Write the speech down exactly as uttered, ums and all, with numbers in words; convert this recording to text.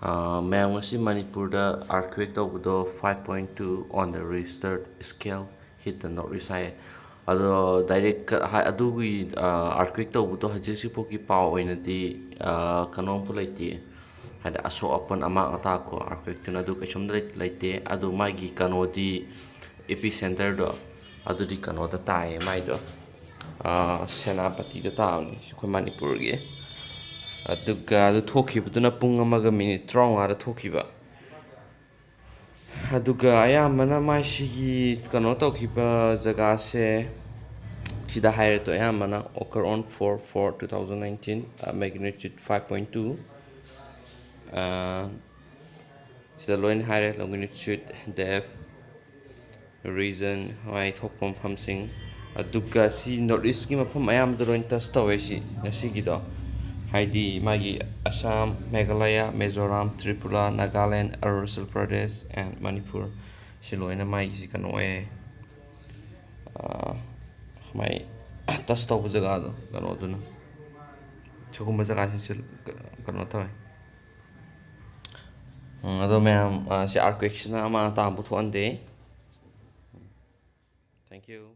ꯑꯥ, ꯃꯌꯥꯝ, ꯉꯁꯤ ꯃꯅꯤꯄꯨꯔꯗ earthquake ꯇꯧꯕꯗꯣ five point two on the Richter scale hit the North East ꯍꯥꯏꯌꯦ꯫ ꯑꯗꯣ direct ꯀ-, ꯍꯥꯏ-, ꯑꯗꯨꯒꯤ, ꯑꯥ, earthquake ꯇꯧꯕꯗꯣ ꯍꯧꯖꯤꯛ ꯍꯧꯖꯤꯛꯐꯥꯎꯒꯤ ꯄꯥꯎ ꯑꯣꯏꯅꯗꯤ, ꯑꯥ, ꯀꯩꯅꯣꯝꯐꯥꯎ ꯂꯩꯇꯦ꯫ ꯍꯥꯏꯗꯤ ꯑꯁꯣꯛ ꯑꯄꯟ ꯑꯃꯥꯡ ꯑꯇꯥ ꯀꯣ, earthquakeꯇꯨꯅ ꯑꯗꯨ ꯀꯩꯁꯨꯝꯗ ꯂꯩ-, ꯂꯩꯇꯦ꯫ ꯑꯗꯨ ꯃꯥꯒꯤ ꯀꯩꯅꯣꯗꯤ epicenterꯗꯣ ꯑꯗꯨꯗꯤ ꯀꯩꯅꯣꯗ ꯇꯥꯏꯌꯦ ꯃꯥꯏꯗꯣ, ꯑꯥ, ꯁꯦꯅꯥꯄꯇꯤꯗ ꯇꯥꯕꯅꯤ ꯑꯩꯈꯣꯏ ꯃꯅꯤꯄꯨꯔꯒꯤ꯫ ꯑꯗꯨꯒ ꯑꯗꯨ ꯊꯣꯛꯈꯤꯕꯗꯨꯅ ꯄꯨꯡ ꯑꯃꯒ minute ꯇꯔꯥꯃꯉꯥꯗ ꯊꯣꯛꯈꯤꯕ꯫ ꯑꯗꯨꯒ ꯑꯌꯥꯝꯕꯅ ꯃꯥꯏꯁꯤꯒꯤ ꯀꯩꯅꯣ ꯇꯧꯈꯤꯕ ꯖꯒꯥꯁꯦ ꯁꯤꯗ ꯍꯥꯏꯔꯦ ꯇꯣ, ꯑꯌꯥꯝꯕꯅ occur on four four two thousand nineteen, uh, magnitude five point two꯫ ꯑꯥ, ꯁꯤꯗ ꯂꯣꯏꯅ ꯍꯥꯏꯔꯦ, magnitude, depth, region, ꯃꯥꯏ ꯊꯣꯛꯄ ꯃꯐꯝꯁꯤꯡ꯫ ꯑꯗꯨꯒ ꯁꯤ North Eastꯀꯤ ꯃꯐꯝ ꯑꯌꯥꯝꯕꯗ ꯂꯣꯏꯅ touch ꯇꯧꯋꯦ ꯁꯤ ꯉꯁꯤꯒꯤꯗꯣ꯫ ꯍꯥꯏꯗꯤ ꯃꯥꯒꯤ ꯑꯁꯥꯝ, ꯃꯦꯘꯥꯂꯌꯥ, ꯃꯤꯖꯣꯔꯥꯝ, ꯇ꯭ꯔꯤꯄꯨꯔꯥ, ꯅꯥꯒꯥꯂꯦꯟ, ꯑꯔꯨꯅꯥꯆꯜ ꯄ꯭ꯔꯗꯦꯁ and ꯃꯅꯤꯄꯨꯔ꯫ ꯁꯤ ꯂꯣꯏꯅ ꯃꯥꯏꯒꯤꯁꯤ ꯀꯩꯅꯣ ꯑꯣꯏꯌꯦ꯫ ꯑꯥ, ꯃꯥꯏ touch ꯇꯧꯕ ꯖꯒꯥꯗꯣ, ꯀꯩꯅꯣꯗꯨꯅ꯫ ꯁꯤꯒꯨꯝꯕ ꯖꯒꯥꯁꯤꯡꯁꯦ ꯀꯩꯅꯣ ꯇꯧꯋꯦ꯫ ꯎꯝ, ꯑꯗꯣ ꯃꯌꯥꯝ, ꯑꯥ, ꯁꯤ earthquakeꯁꯤꯅ ꯑꯃꯥꯡ ꯑꯇꯥ ꯑꯃ ꯄꯨꯊꯣꯛꯍꯟꯗꯦ꯫ Thank you꯫